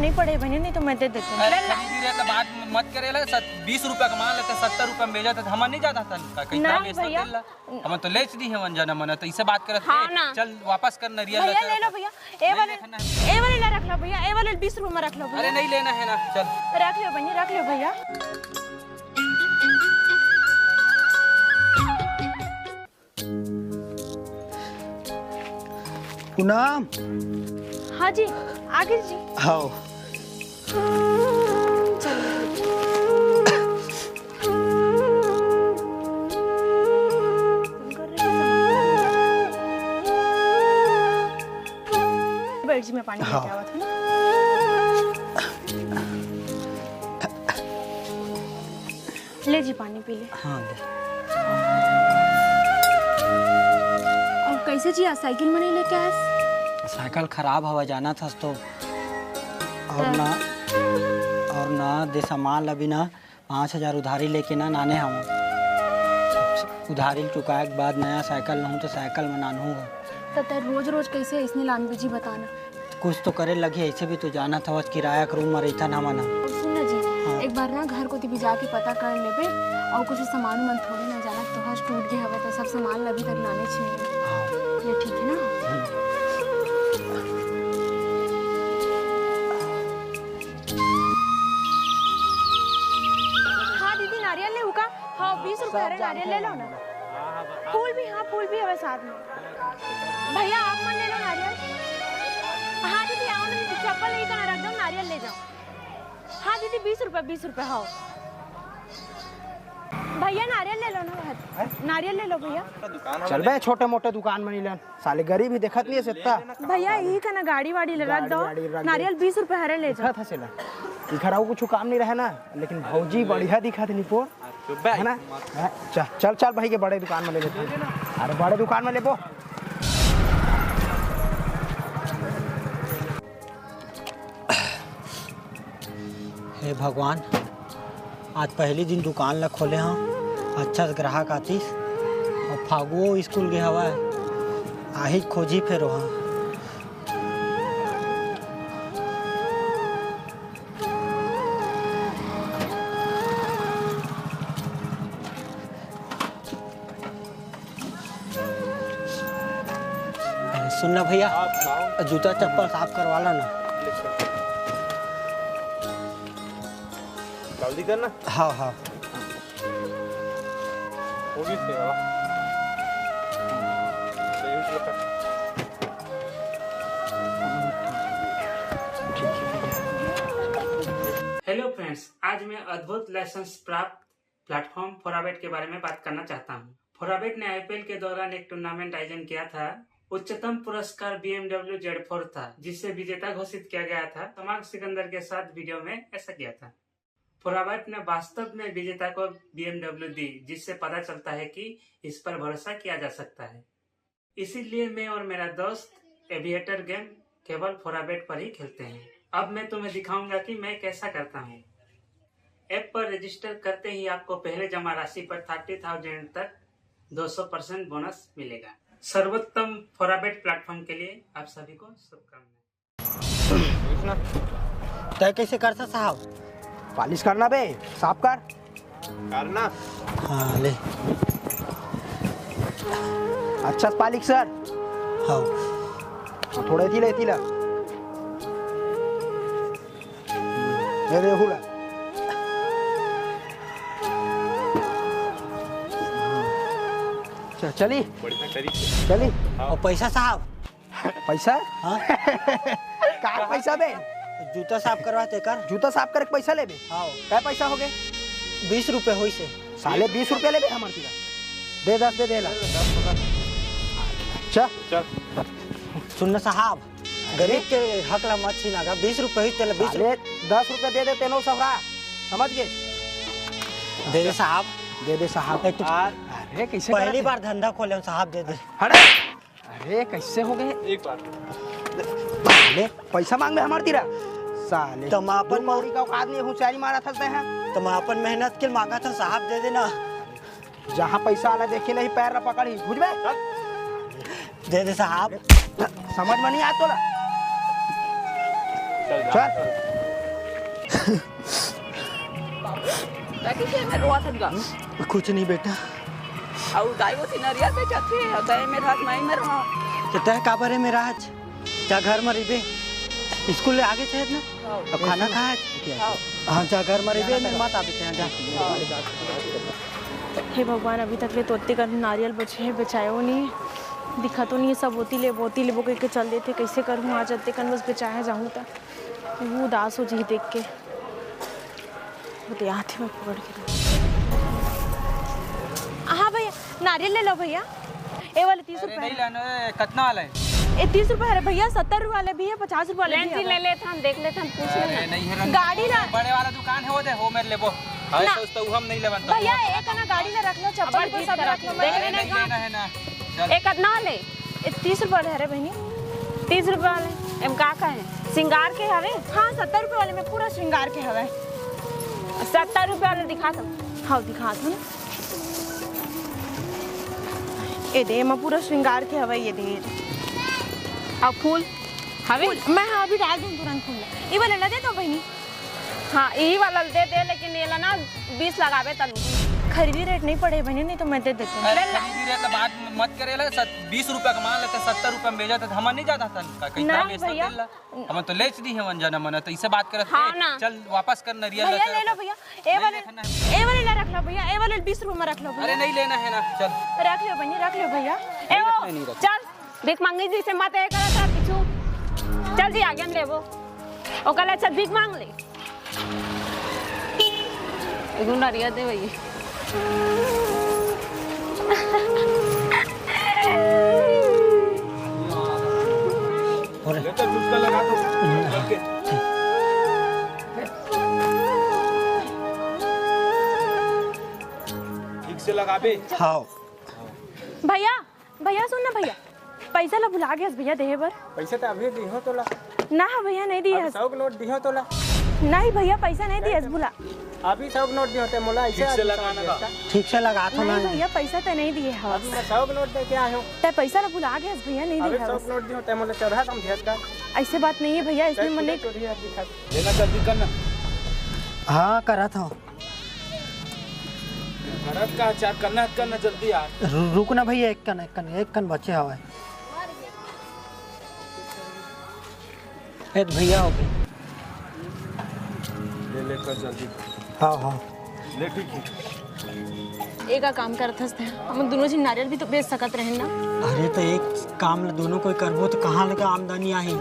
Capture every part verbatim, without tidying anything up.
नहीं पड़े बहिनी, नहीं तो मैं दे देते। अरे, खरीदी रहे तो बात मत करे ला, सत-, बीस रुपया का माल लेते, सत्तर रुपया में बेचत, हमन नहीं जाता था का, कहीं ना बेचता भैया। तेल ला। हमन तो लेच दी हमन जाना मना, तो इसे बात करत हाँ हे। ना। चल वापस कर नरियल भैया, ला, ले लो भैया। ए नहीं वाले, लेना है। ए वाले ला रख लो भैया, ए वाले बीस रुपया में रख लो भैया। अरे नहीं लेना है ना, चल। रख लो बहिनी, रख लो भैया। पूनम। हाँ जी, आ गई जी। हाँ। बैठ जी, मैं पानी लेके हाँ। आवत हूँ ना। ले जी, पानी पी ले। हाँ, दे। अउ कैसे जी, आज साइकिल म नहीं लेके आयस? साइकिल खराब हवा, जानत हस तो। अउ ना, अउ ना, दे सामान ला भी ना, पाँच हजार उधारी लेके ना नाने हवं। उधारी चुकाए के बाद नया साइकिल लहूँ तो साइकिल म नानहूँ। त तैं रोज रोज कैसे अइसने लानबे जी, बता ना। कुछ तो करे लगही, ऐसे भी तो जानत हवस किराया के रूम म रहिथन हमन ह। अउ सुन ना जी, हाँ। एक बार ना घर कोती भी जाके पता कर लेबे, अउ कुछ सामान उमान थोड़ी ना जानत, तोहर टूट गे हवय त सब सामान ल अभी तक लाने छे। हाँ। ये ठीक है ना? हम्म। हाँ दीदी, नारियल लेहू का? हाँ, बीस रुपया हरे, नारियल ले लो ना। फूल भी, हाँ, फूल भी हवे साथ में। भैया, आप मन ले लो नारियल। हाँ दीदी, आओ ना दीदी, चप्पल नहीं कहाँ रख दो, नारियल ले जाओ। हाँ दीदी, बीस रुपया, बीस रुपया, हाँ। भैया, नारियल ले लो ना, नारियल ले लो भैया। चल बे, छोटे मोटे दुकान में नहीं लेन। साले गरीब ही देखत नहीं है सत्ता। भैया, ई का ना गाड़ी वाड़ी लगा गाड़ी दो। वाड़ी रख दे। नारियल बीस रुपए हरे ले जा। दिखत हसेला। इखर अउ कुछ काम नहीं रहे ना, लेकिन भौजी बढ़िया दिखत निपोर। चुप बे। है ना? हैं? चल, चल, चल भाई के बड़े दुकान में ले लेते हैं। अरे बड़े दुकान में लेबो। हे भगवान, आज पहली दिन दुकान ला खोले हंव, अच्छा से ग्राहक आतिस। अउ फागुओ स्कूल गे हवय, आही खोजी फेर ओहा। सुन ना भैया, हाँ, सुनाओ। जूता चप्पल साफ करवा ला ना। जल्दी कर ना। हाँ, हाँ। वो भी सेवा। सही उठ रखा। हेलो फ्रेंड्स, आज मैं अद्भुत लाइसेंस प्राप्त प्लेटफॉर्म फोराबेट के बारे में बात करना चाहता हूँ। फोराबेट ने आईपीएल के दौरान एक टूर्नामेंट आयोजन किया था। उच्चतम पुरस्कार बीएमडब्ल्यू जेड फोर था, जिसे विजेता घोषित किया गया था। समाग सिकंदर के साथ वीडियो में ऐसा किया था। फोराबेट ने वास्तव में विजेता को बीएमडब्ल्यू दी, जिससे पता चलता है कि इस पर भरोसा किया जा सकता है। इसीलिए मैं और मेरा दोस्त एविएटर गेम केवल फोराबेट पर ही खेलते हैं। अब मैं तुम्हें दिखाऊंगा कि मैं कैसा करता हूँ। ऐप पर रजिस्टर करते ही आपको पहले जमा राशि पर थर्टी थाउजेंड तक दो सौ परसेंट बोनस मिलेगा। सर्वोत्तम फोराबेट प्लेटफॉर्म के लिए आप सभी को शुभकामनाएं। तय कैसे करता साहब? पालिश करना बे, साफ कर। करना। हाँ, ले। अच्छा से पालिश सर। हाँ। हाँ, थोड़ा इथी ला, इथी ला। ये दे, हुला। अच्छा, चली। बढ़िया करी। चली। हाँ। अउ पैसा साहब? पैसा? हाँ। का पैसा बे? जूता साफ करवा तेकर। जूता साफ करे के पैसा लेबे? हाँ। का पैसा हो गए? बीस रुपए होइस हे। साले बीस रुपए लेबे हमर तीरा। दे दस, दे दे ला। चल। चल। सुन ना साहब, गरीब के हक ला मत छीना गा। बीस रुपए होइस तेला बीस साले रुपए। दस रुपए दे दे तेनो सफरा। समझ गए? दे दे साहब। दे दे साहब। एक तो अरे कैसे पहली बार धंधा खोले हूँ साहब, दे दे। हट। अरे, कैसे हो गए? एक बार। साले, पैसा मांग ले हमार तीरा। साले, तुम अपन दू कौड़ी का औकात नहीं, होशियारी मारा था तैं, हाँ? तुम अपन मेहनत के मांगा था, साहब दे देना। जहाँ पैसा आला देखी नहीं, पैर ला पकड़ी, बुझबे? दे दे साहब। समझ में नहीं आत तोला। चल, चल। बाबू, तैं कइसे में रोवत हस गा? कुछ नहीं बेटा। अउ दाई वो नरियर बेचत हे, अउ तैं में रहत, मैं में रहा। त तैं काबर में रहत? जा घर में रहिबे, स्कूल ले आगे से ना, हाँ। अब खाना खाए। हाँ। हाँ, जा घर में रहिबे, मैं मत आबे, जा। हे भगवान, अभी तक ले तो ओतके कन नारियल बचे हे, बेचायो नहीं, दिखा तो नहीं, सब ओती लेबो, ओती लेबो कहिके चल देथे, कइसे करहूँ, आज ओतके कन बस बेचाए जाहूँ त। वो उदास हो जाही देख के। वो तो आथे, मैं पकड़ के रखूँ। हाँ भैया, नारियल ले लो भैया। ए वाले तीस अरे रुपया नहीं वाला। लेना है, कितना वाला है? ए, तीस रुपया है भैया, सत्तर रुपया वाले भी है, पचास रुपया वाले भी है। ले लेथन, देख लेथन, पूछ अरे लेना। नहीं है रंग। गाड़ी ला। बड़े वाला दुकान है वो दे, वो मेरे लेबो। अरे ना। सस्ता वो हम नहीं लेबन तो। भैया, एक ना गाड़ी ला रख लो, चप्पल को सब रख लो, देख अरे लेना नहीं का। लेना है ना। चल। एक आध ना ले। ए, तीस रुपया वाले हरे बहिनी। तीस रुपया वाले? एम का का है? श्रृंगार के हवे? हाँ, सत्तर रुपया वाले में पूरा श्रृंगार के हवे। सत्तर रुपया वाले दिखा तो। हाँ, दिखा दो ना। ए दे, एमा पूरा श्रृंगार के हवे, ये दे। अउ फूल हवे? फूल, मैं हाँ, अभी डाल दूँ तुरंत फूल। ये वाला ला दे दो बहिनी। हाँ, यही वाला दे दे, लेकिन ये ला ना बीस लगावे तनु। खरीदी रेट नहीं पड़े बहिनी, नहीं तो मैं दे देती। अरे, ले ला। खरीदी रेट ला बात मत करे ला, सत-, बीस रुपया का माल है, तो सत्तर रुपया में बेचत है, तो हमन नहीं जाता था, कहीं नहीं दाम ये सब भैया। दे ला। हमन तो लेच दी है, मन जाना मन, तो इसे बात करत हाँ है, ना। चल वापस कर नरियल भैया, ला, ले लो चल। भैया, ए नहीं वाले, देखना है। ए वाले ला रख लो भैया, ए वाले बीस रुपया में रख लो भैया। अरे, नहीं लेना है ना, चल। रख लो बहिनी, रख लो भैया। ए नहीं वो, रखना है, नहीं रखना। चल, भीख मांगी जी से मत ए करा था पीछू। चल जी, आगे में लेबो। ओकर ले अच्छा भीख मांग ले। एगो नरिया दे भैया। ले तो झुटका लगा दो। ठीक से लगाबे। हाँ। भैया, भैया, सुन ना भैया, पैसा ला भुला गेस भैया देहे बर। पैसा तो अभी दिहो तोला। ना भैया, नहीं दिए अभी हस। सौ के नोट दिहो तोला। नहीं भैया, पैसा नहीं दिए हस, भुला। अभी सौ के नोट दिहो ते मोला, ऐसे ठीक से आदमी लगा समझ ना। लेता। ठीक से लगा तो नहीं नहीं। भैया, पैसा तो नहीं दिए हस। अभी मैं सौ के नोट दे के आयो हूँ। ते पैसा ला भुला गेस भैया, नहीं अभी दिए सौ हस। के नोट दिहो ते मोला चढ़ा कम भेज का। ऐसे बात नहीं है भैया, इसमें चल, मन नहीं। चोरी है, दिखा। लेना जल्दी कर ना। हाँ, करा था। करत का चार कन्ना करना जल्दी यार। रु-, रुक ना भैया, एक कन, एक कन, एक कन बचे हवय। ए तो भैया हो गए। ले, ले कर जल्दी। हाँ, हाँ। ले ठीक है। एका काम करत हस ते, हम दोनों झन नारियल भी तो बेच सकत रहेन ना। अरे तो एक काम ला दोनों कोई करबो तो कहाँ ले आमदनी आही?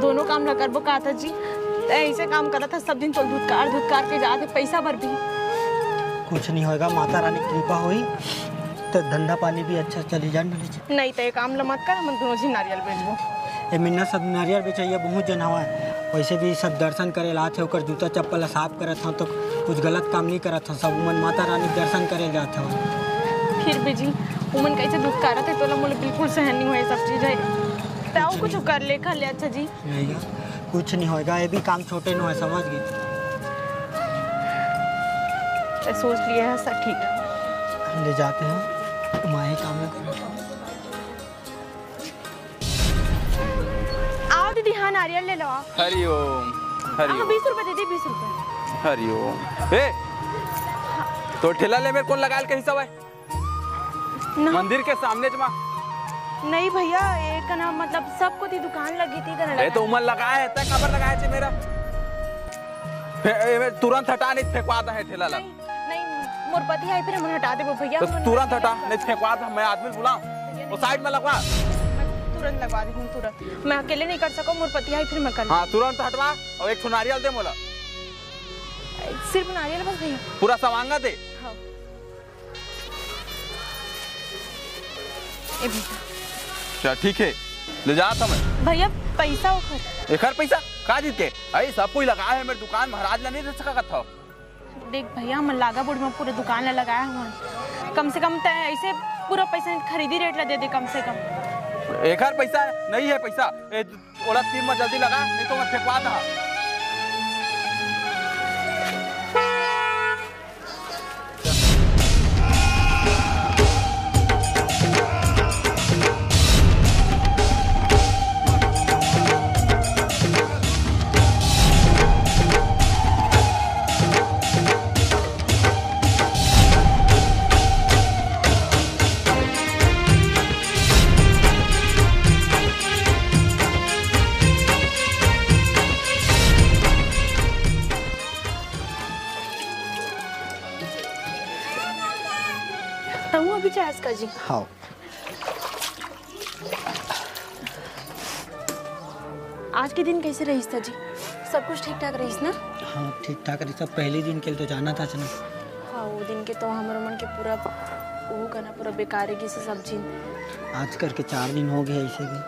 दोनों काम ला करबो का था जी? ते ऐसे काम करत हस, सब दिन तो धुतकार धुतकार के जात हे, पैसा बर भी। कुछ नहीं होएगा, माता रानी की कृपा होई तो धंधा पानी भी अच्छा चली जाए। नहीं तो ये काम ला मत कर, हम दोनों झन नारियल बेचबो। ए मिन्ना सब नारियल बेचैया बहुत जन हवय, वैसे भी सब दर्शन करे ला आथे, ओकर जूता चप्पल ला साफ करत हव तो कुछ गलत काम नहीं करत। त सब उमन माता रानी के दर्शन करे जात हवन। फिर भी जी, उमन कैसे दुख कारत हे, तोला मोला बिल्कुल सहन नहीं होए सब चीज है। ताऊ कुछ कर ले, खा ले, अच्छा जी। नहीं गा, कुछ नहीं होएगा, ये भी काम छोटे नो है, समझ गई। तो सोच लिया है, सब ठीक है। ले जाते हैं, माही काम में करो। आओ दीदी, हाँ, नारियल ले लो आप। हरिओम। हाँ, हरिओम। बीस रुपए दे दे, बीस रुपए। हरिओम। ए, तो ठेला ले मेरे कोन लगाल कहीं सवाय? ना। मंदिर के सामने मा। नहीं भैया, एक ना, मतलब, सबको ती दुकान लगी थी, कने ए, तो लगा? उमन लगाए है, तै काबर लगाए छे मेरा? फे-, ए, तुरंत हटा, नहीं फेंकवा दे है ठेला ला। नहीं, नहीं, मोर पति आई, फिर हमन हटा देबो भैया, तो हमन तुरंत हटा, नहीं फेंकवा दे, मैं आदमी बुलाऊं, वो साइड में लगवा। मैं तुरंत लगवा देहूं, तुरंत। मैं अकेले नहीं कर सकूं, मोर पति आई, फिर मैं कर हाँ, तुरंत हटवा और एक ठो नारियल दे मोला। सिर्फ नारियल बस भैया? पूरा सवांगा दे। हाँ। ए भैया। अच्छा, ठीक है, ले जात हंव मैं। भैया, पैसा ओखर। एखर पैसा? का जीत के? अरे, सब कोई लगा है मेरे दुकान, महाराज ला नहीं दे सकत हव। देख भैया, हमन लागा बोर्ड में पूरे दुकान ला लगाए हवन। कम से कम तै ऐसे पूरा पैसा खरीदी रेट ला दे दे कम से कम। एखर पैसा नहीं है पैसा। ए, ओला तीन में जल्दी लगा, नहीं तो मैं फेंकवा दा। चाय का जी। हाँ। आज के दिन कैसे रहिस था जी? सब कुछ ठीक ठाक रहिस ना? हाँ, ठीक ठाक रहिस। सब पहले दिन के लिए तो जाना था ना। हाँ, वो दिन के तो हमरो मन के पूरा, वो कहना पूरा बेकार है कि सब चीज। आज करके चार दिन हो गए ऐसे भी।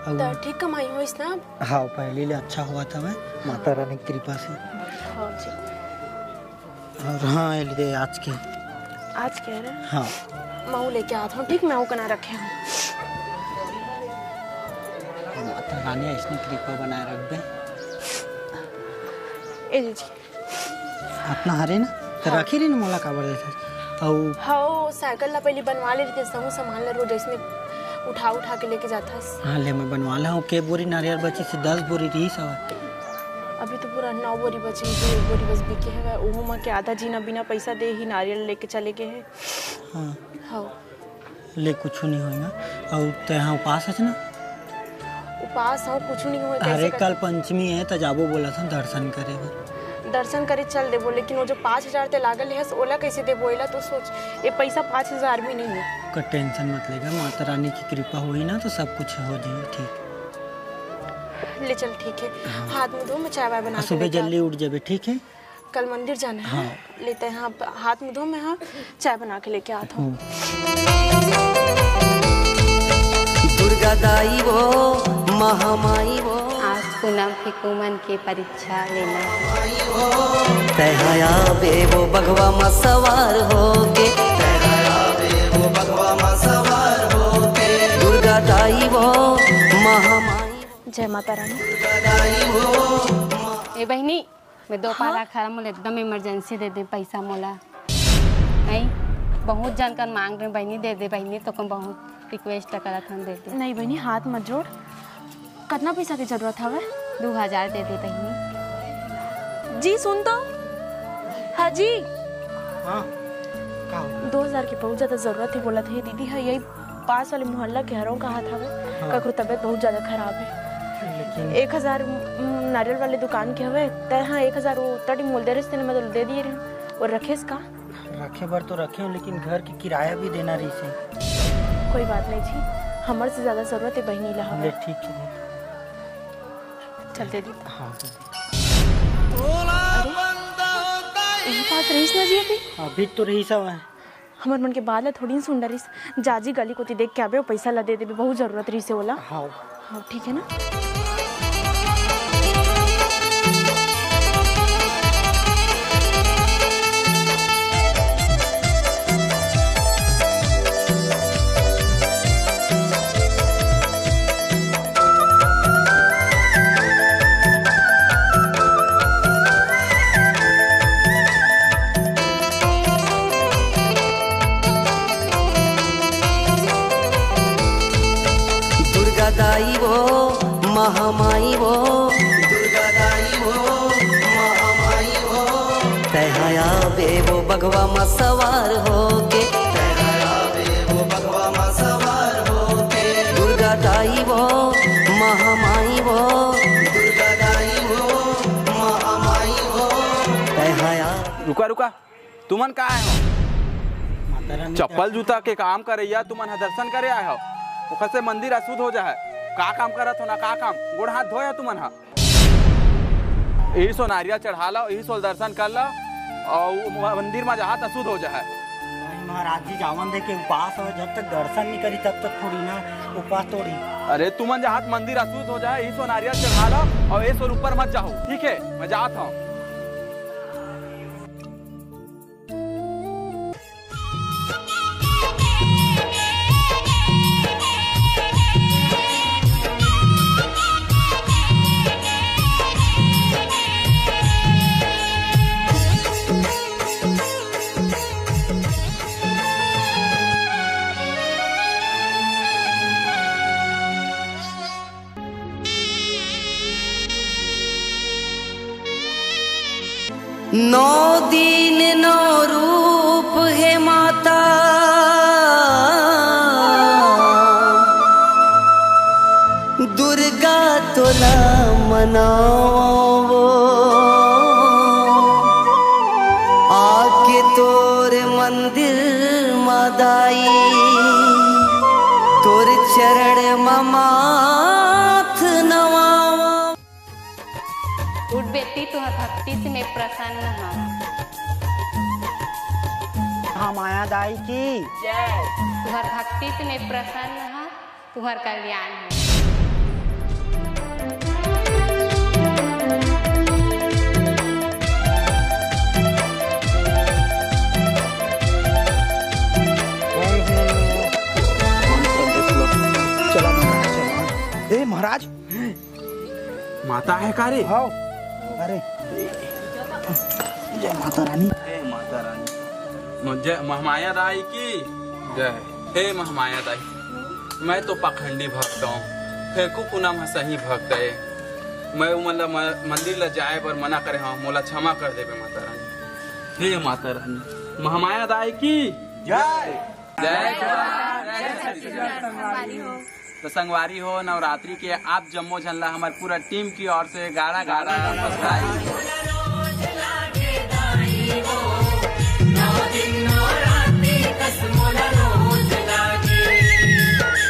अब तो ठीक कमाई होइस ना? हाँ, पहले ले अच्छा हुआ था मैं, माता रानी की कृपा से। हाँ जी। और हाँ, ये ले आज के। आज के रे? हाँ। महू लेके आत हूँ, ठीक, मैं वो कना रखे हूँ। माता रानी ऐसने कृपा बनाए रखबे। ए लीजिए। अपना हरे ना, तो हाँ। रखे रही ना, मोला काबर देता। अउ हाँ, वो साइकिल ला पहले बनवा ले रहिते, समूह सामान ला रोज ऐसने उठा उठा के लेके जाता। हाँ, ले मैं बनवा ला हूँ। के बोरी नारियल बची से दस बोरी रही सब। अभी तो पूरा नौ बोरी बची, दो बोरी बस बिके है, ओहू मा के आधा जीना बिना पैसा दे ही नारियल लेके चले गए हैं। हाँ। हाँ। ले, कुछ नहीं होएगा। अउ तैं हा उपास हस ना? उपास हूँ, कुछ नहीं होए, अरे, कैसे कर कल पंचमी है, त जाबो बोला था दर्शन करे बर। दर्शन करे चल देबो, लेकिन वो जो पाँच हजार ते लागल है, ओला कैसे देबो? एला तो सोच, ये पैसा पाँच हजार भी नहीं है। का टेंशन मत लेगा, माता रानी की कृपा होई ना, तो सब कुछ हो जाई ठीक। ले चल, ठीक है। हाँ। हाथ मुँह धो, मैं चाय वाय बना के सुबह लेके जल्दी आती हूँ। उठ जाबे, ठीक है? कल मंदिर जाना है। हाँ। ले तैं हा हाथ मुँह धो, मैं हा चाय बना के लेके आत हूँ। हम्म। दुर्गा दाई वो, महामाई वो। आज पूनम फिकू मन के परीक्षा लेना। तैं हा आबे वो बघवा मा सवार होके। तैं हा आबे वो बघवा मा सवार होके। दुर्गा दाई वो, महामाई। जय माता रानी। ए बहिनी, मैं दो हाँ? पारा खड़ा, मोला एकदम इमरजेंसी दे दे पैसा मोला। नहीं, बहुत जन कर मांग रहे बहिनी, दे दे बहिनी, तो कम बहुत रिक्वेस्ट करत हन, दे दे। नहीं बहिनी, हाथ मत जोड़। कितना पैसा की जरूरत हवे? दो हजार दे दे बहिनी। जी सुन तो। हाँ जी। हाँ, का हो? दो हजार की बहुत ज्यादा जरूरत है, बोला थे दीदी है यही पास वाले मोहल्ला के हरों का हाथ हवे। हाँ। ककरो तबीयत बहुत ज्यादा खराब है। लेकिन एक हजार, उम, नारियल वाले दुकान के हवे, तै हाँ एक हजार वो तड़ी मोल दे रहे, तेने मतलब दे दिए रहे। और रखेस का? रखे बर तो रखे हूँ, लेकिन घर के किराया भी देना रही से। कोई बात नहीं जी, हमर से ज्यादा जरूरत है बहिनी ला हवे। ले ठीक है। चल दे दी। हाँ, दे दी। अरे, यही पास रहीस ना जी अभी? अभी तो रहीस हवे। हमर मन के बात ला थोड़ी सुन डरिस। जाजी गली कोती देख के आबे, ओ पैसा ला दे देबे, बहुत जरूरत रहिसे ओला। हाँ। हाँ, ठीक है ना? दुर्गा दाई वो, महामाई वो, दुर्गा दाई वो, महामाई वो। तैं हा आबे वो बघवा मा सवार होके। तैं हा आबे वो बघवा मा सवार होके। दुर्गा दाई वो, महामाई वो, दुर्गा दाई वो, महामाई वो। तैं हा आ- रुका, रुका। तुमन का आए हो? माता रानी चप्पल जूता के काम करइया, तुमन ह दर्शन करे आए हो? ओखर से मंदिर अशुद्ध हो जाए। का काम करत हो ना, का काम? गोड़ हाथ धोए हो तुमन ह? यही सो नारियल चढ़ा लो, यही सो दर्शन कर लो, और मंदिर में जहाँ अशुद्ध हो जाए। नहीं महाराज जी, जावन दे के उपास हो, जब तक दर्शन नहीं करी तब तक थोड़ी ना उपास तोड़ी। अरे तुमन जहाँ मंदिर अशुद्ध हो जाए, यही सो नारियल चढ़ा लो और ये सो ऊपर मत जाओ, ठीक है? मैं जात हूँ। नौ दिन नौ रूप हे माता, दुर्गा तोला मनावो, आके तोर मंदिर मा दाई। बेटी, तुहर भक्ति से मैं प्रसन्न हूँ। महामाया दाई की। तुहर भक्ति से मैं प्रसन्न हूँ। तुहर कल्याण हो। चला महाराज, चला। ए महाराज, माता है का रे? हाव। अरे, जय माता रानी। हे माता रानी, जय महामाया दाई की जय। हे महामाया दाई, मैं तो पाखंडी भक्त हूँ, फेकू पूनम ह सही भक्त है। मैं उमन ला म-, मंदिर ला जाए बर मना करे हूँ, मोला क्षमा कर देबे माता रानी। हे माता रानी, महामाया दाई की जय। जय जवान, जय छत्तीसगढ़। तो संगवारी हो, नवरात्रि के आप जम्मो झन ला हमर पूरा टीम की ओर से गाड़ा गाड़ा बधाई।